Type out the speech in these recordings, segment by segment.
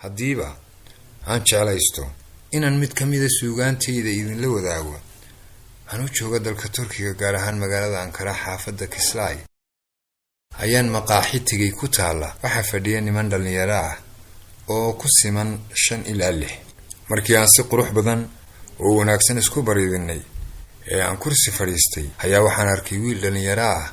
Haddiiba aan jeclaysto inaan mid ka mida suugaantayda idinla wadaago, anuu jooga dalka Turkiga, gaar ahaan magaalada Ankara, xaafadda Kislay, ayaan maqaaxi tegay ku taalla. Waxaa fadhiya niman dhallinyaro ah oo ku siman 5 ilaa 6. Markii aan si qurux badan oo wanaagsan isku bariidinay ee aan kursi fadhiistay, ayaa waxaan arkay wiil dhallinyaro ah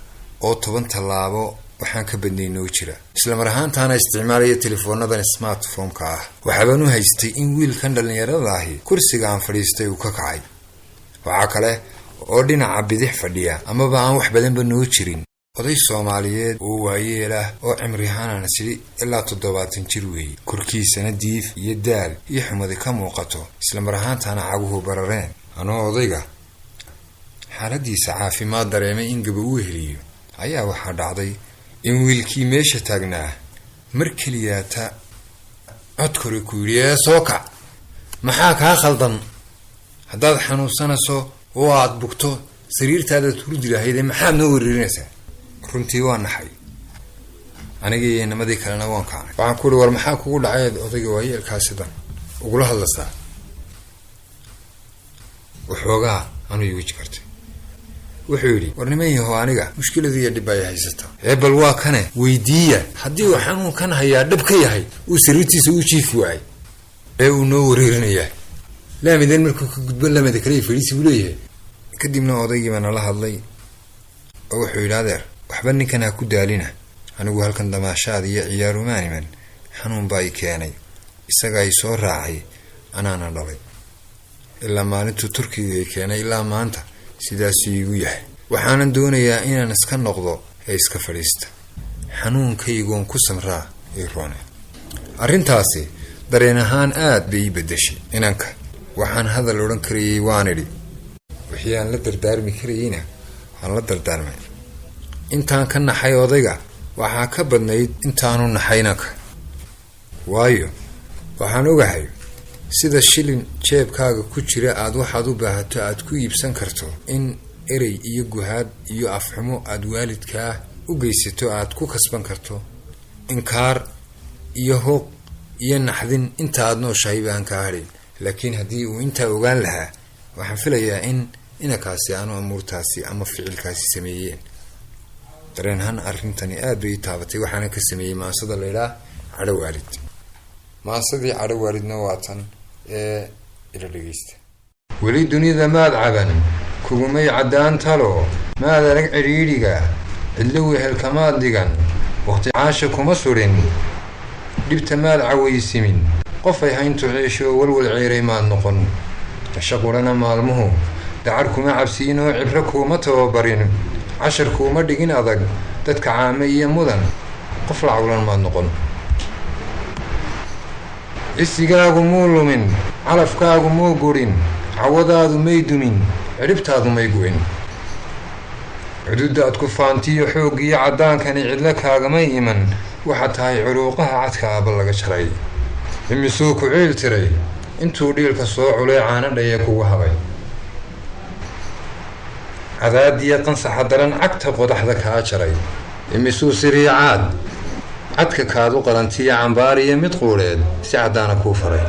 oo 10 tallaabo waxaan ka badnay noo jira, isla mar ahaantaana isticmaalaya telefoonadan smartphone-ka ah. Waxaabaan u haystay in wiilkan dhallinyarada ahi kursiga aan fadhiistay uu ka kacay. Waxaa kale oo dhinaca bidix fadhiya, amaba aan wax badanba noo jirin, oday Soomaaliyeed oo waayeel ah oo cimri ahaan sidhi ilaa 70 jir weeye, korkiisana diif iyo daal iyo xumadi ka muuqato, isla mar ahaantaana caguhu barareen. Anoo odayga xaaladiisa caafimaad dareemay in gaba uu heliyo, ayaa waxaa dhacday in wiilkii meesha taagnaa mar keliyaata cod kore ku yidhi: "Ee soo kac, maxaa kaa khaldan? Haddaad xanuunsanayso oo aad bugto, sariirtaadaad hurdi lahaydee, maxaad noo wereerinaysaa?" Runtii waa naxay. Anigii iyo inamadii kalena waan kacnay. Waxaan ku uhi: "War maxaa kugu dhacay odayga waayeelkaa sidan ugula hadlaysaa?" Waxoogaa anuu igu jikartay. Wuxuu yidhi: "War niman yahow, aniga mushkiladiiyo dhib ay haysataa, ee bal waa kane weydiiya haddii uu xanuunkan hayaa dhab ka yahay, uu sariirtiisa u jiifi waayay ee uu noo wareerinayaa. Laamidan markuu ka gudbo, lamida kale fadhiisi buu leeyahay." Kadibna odaygii baa nala hadlay oo wuxuu yidhi: "Adeer, waxba ninkan ha ku daalina. Anigu halkan damaashaad iyo ciyaarumaan iman. Xanuun baa i keenay, isagaa i soo raacay, anaana dhalay. Ilaa maalintuu Turkiga i keenay ilaa maanta sidaasuu iigu yahay. Waxaanan doonayaa inaan iska noqdo ee iska fadhiista. Xanuunkaygoon ku samraa ii roone." Arrintaasi dareen ahaan aad bay ii beddeshay. Inanka waxaan hadal odhan karayay waan idhi, wixii aan la dardaarmi karayeyna waan la dardaarmay. Intaan ka naxay odayga waxaa ka badnayd intaanu naxay inanka, waayo waxaan ogahay sida shilin jeebkaaga ku jira aad waxaad u baahato aad ku iibsan karto, in erey iyo guhaad iyo afxumo aad waalidkaa u geysato aad ku kasban karto inkaar iyo hooq iyo naxdin inta aad nooshahay baan kaa hadhin. Laakiin haddii uu intaa ogaan lahaa, waxaan filayaa in inankaasi aanu amuurtaasi ama ficilkaasi sameeyeen. Dareenhaan arrintani aad bay ii taabatay, waxaana ka sameeyey maansada laydhaah "Cadho Waalid". Maansadii "Cadho Waalidna" waa tan ee ila dhegeysta. Weli dunida maad caban, kugumay caddaan talo, maad arag cidhiidhiga cidlo, wehelkamaad dhigan, waqti caasha kuma surin, dhibta maad cawaysimin, qofay hayntu ciisho walwal ceeray maad noqon. Cisho qurana maalmuhu dacar kuma cabsiin oo cibro kuuma tababarin, cashar kuuma dhigin adag, dadka caame iyo mudan qof la cawlan maad noqon. Cisigaagu muu lumin, calafkaagu muu gurin, cawadaadu may dumin, cidhibtaadu may gu'in. Cududaad ku faantiyo xooggiyo caddaankani cidlo kaagamay iman. Waxaad tahay curuuqaha cadka aaba laga jaray. Imisuu ku ciil tiray intuu dhiilka soo culay, caanadhaye kugu habay, cadaadiya qansaxa daran cagta qodaxda kaa jaray. Imisuu siriicaad cadka kaad u qalantiya cambaariya mid quudheed si caddaana kuu faray.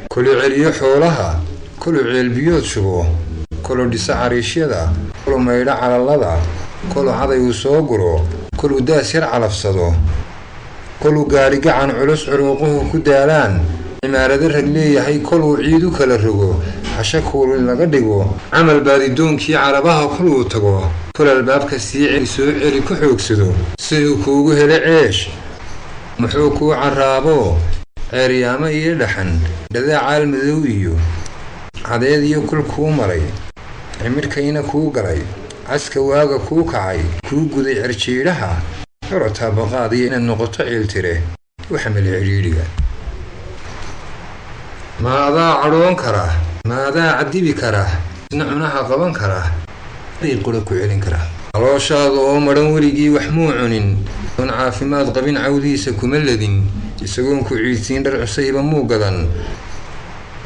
Kolu celiyo xoolaha, kolu ceelbiyood shubo, kolu dhiso cariishyada, kolu maydho calalada, kolu caday uu soo guro, koluu daas yar calafsado, koluu gaadhi gacan culus curuuquhu ku daalaan, cimaarado rag leeyahay koluu ciid u kala rogo, hasha kuulin laga dhigo, camal baadidoonkii carabaha koluu tago, kol albaabka sii celi soo celi ku xoogsado siduu kuugu helo ceesh. Muxuu kuu carraabo ceeryaamo iyo dhaxan, dhadaacaal madow iyo cadeed iyo kul kuu maray, cimirkayna kuu galay, caska waaga kuu kacay, kuu guday cerjiidhaha corotaa baqaadiyo inaad noqoto ciiltire u xamili cidhiidhiga. Ma adaa cadhoon kara? Ma adaa cadibi kara, isna cunaha qaban kara, qura ku celin kara? Calooshaada oo madhan weligii wax muu cunin, oon caafimaad qabin cawdiisa kuma ladin, isagoon ku ciidsiin dhar cusayba muu gadan,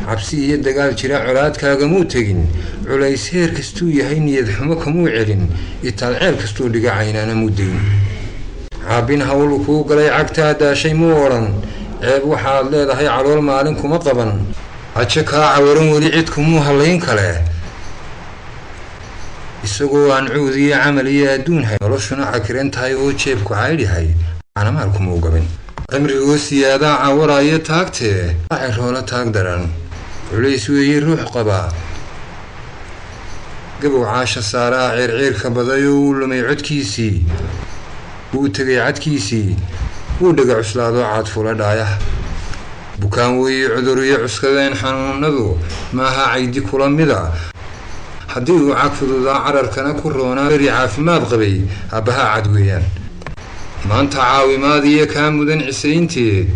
cabsi iyo dagaal jira colaadkaaga muu tegin, culays heer kastuu yahay niyad xumo kamuu celin, itaal ceel kastuu dhiga caynaana muu degin, caabin hawl kuu galay cagtaa daashay muu odhan. Ceeb waxaad leedahay calool maalin kuma qaban. Cajo kaa cawaran weli cid kumuu hallayn kale. Isagoo aan cuud iyo camal iyo adduun hay, noloshuna cakiran tahay oo jeebku caydh yahay, canamaal kumuu gabin. Cimrigoo siyaadaa cawaraayo taagtee, roola taag daran culays weeye ruux qaba. Gabow caasha saaraa ceerceerka badayoo wuu lumay codkiisii, wuu tegay cadkiisii, wuu dhega cuslaadoo caad fula dhaayaha. Bukaan weeye cudur iyo cuskadeen xanuunadu maaha caydi kula mida. Haddii uu cag fududaa cararkana ku roonaa, beri caafimaad qabay aabbahaa cad weeyaan. Maanta caawimaad iyo kaa mudan cisaynteed,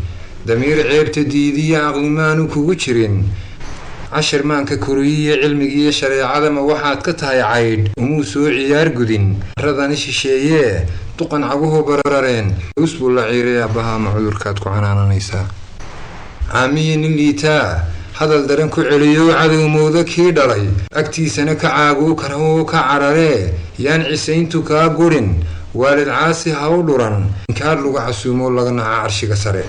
damiir ceebta diidiya caqlimaanu kugu jirin. Cashar maanka koriyiyo cilmigiiyo shareecada ma waxaad ka tahay caydh? Umuu soo ciyaar gudin radani shisheeyee, duqan caguhu barareen us buu la ciiray aabbaha, ma cudurkaad ku canaananaysaa? Caamiyi nin liitaa hadal daran ku celiyo, cadow mowda kii dhalay, agtiisana ka caaguu karahuu ka cararee. Yaan cisayntu kaa gurin, waalid caasi ha u dhuran, inkaar lagu casuumo laga naca carshiga sare.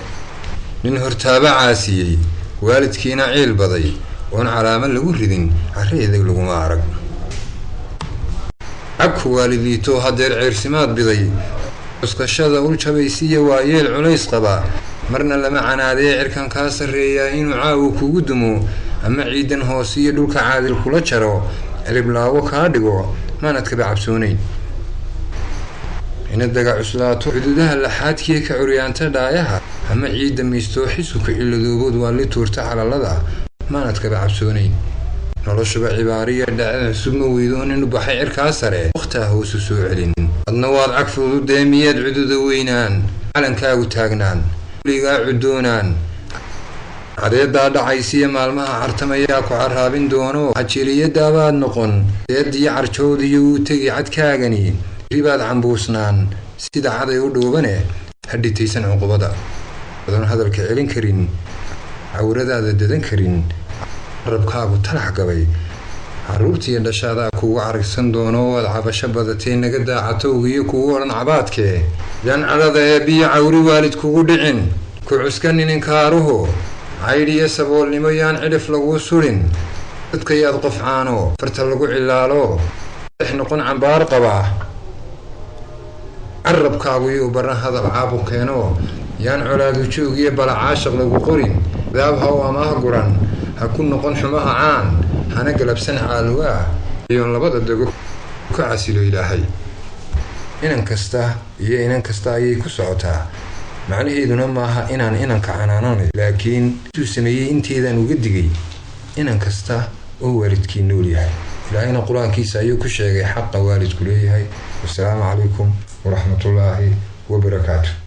Nin hortaaba caasiyey, waalidkiina ciil baday, oon calaamo lagu ridin, carre edeg laguma arag. Cabku waalid liito haddeer ceersimaad biday, cuskashada ul jabaysiiya waayeel culays qaba, marna lama canaadee. Cirkan kaa sarreeyaa inuu caawu kugu dumo, ama ciidan hoose iyo dhulka caadil kula jaro, ciliblaawo kaa dhigo, maanad kaba cabsoonayn. Inadaga cuslaato xuduudaha laxaadkiiyo ka curyaanta dhaayaha, ama ciidda miistoo xisuka ciladoobood waa li tuurta calalada, maanad kaba cabsoonayn. Noloshuba cibaariya dhacda cusub ma weydo, nin u baxay cirkaa sare wakhtaa hoosu soo celin. Adna waad cag fududee, miyaad cududa weynaan, calankaagu taagnaan, weligaa cudoonaan? Cadeedaa dhacaysiya maalmaha cartamayaa ku carraabin doono, xajiliyadaabaad noqon deediyo carjowdiyo wuu tegi cadkaagani, ribaad cambuusnaan sida caday u dhuubane. Hadhitaysan cuqubada adoon hadalka celin karin, cawradaada dadan karin, carabkaagu talax gabay, carruurtiiyo dhashaadaa kugu caragsan doono, waad cabasho badatay naga daacatowgiyo kugu odhan cabaadkee. Yaan cadhada ee biyo cawri waalid kugu dhicin, ku cuskanin inkaaruhu, caydh iyo saboolnimo yaan cidhif laguu surin, dadkayaad qof caano farta lagu cilaalo dex noqon cambaar qaba. Carabkaagu yuu baran hadal caabuq keeno, yaan colaadu joog iyo balacaashaq lagu qorin. Daab ha u amaah guran, ha ku noqon xumaha caan, hana galabsan caaluwaa iyoon labada dego ka casilo Ilaahay. Inan kasta iyo inan kasta ayay ku socotaa, macnaheeduna maaha inaan inanka canaananayo, laakiin intuu sameeyey inteedaan uga digay inan kasta oo waalidkii nool yahay. Ilaahayna Qur-aankiisa ayuu ku sheegay xaqa waalidku leeyahay. Wasalaamu calaykum waraxmatullaahi wabarakaatu.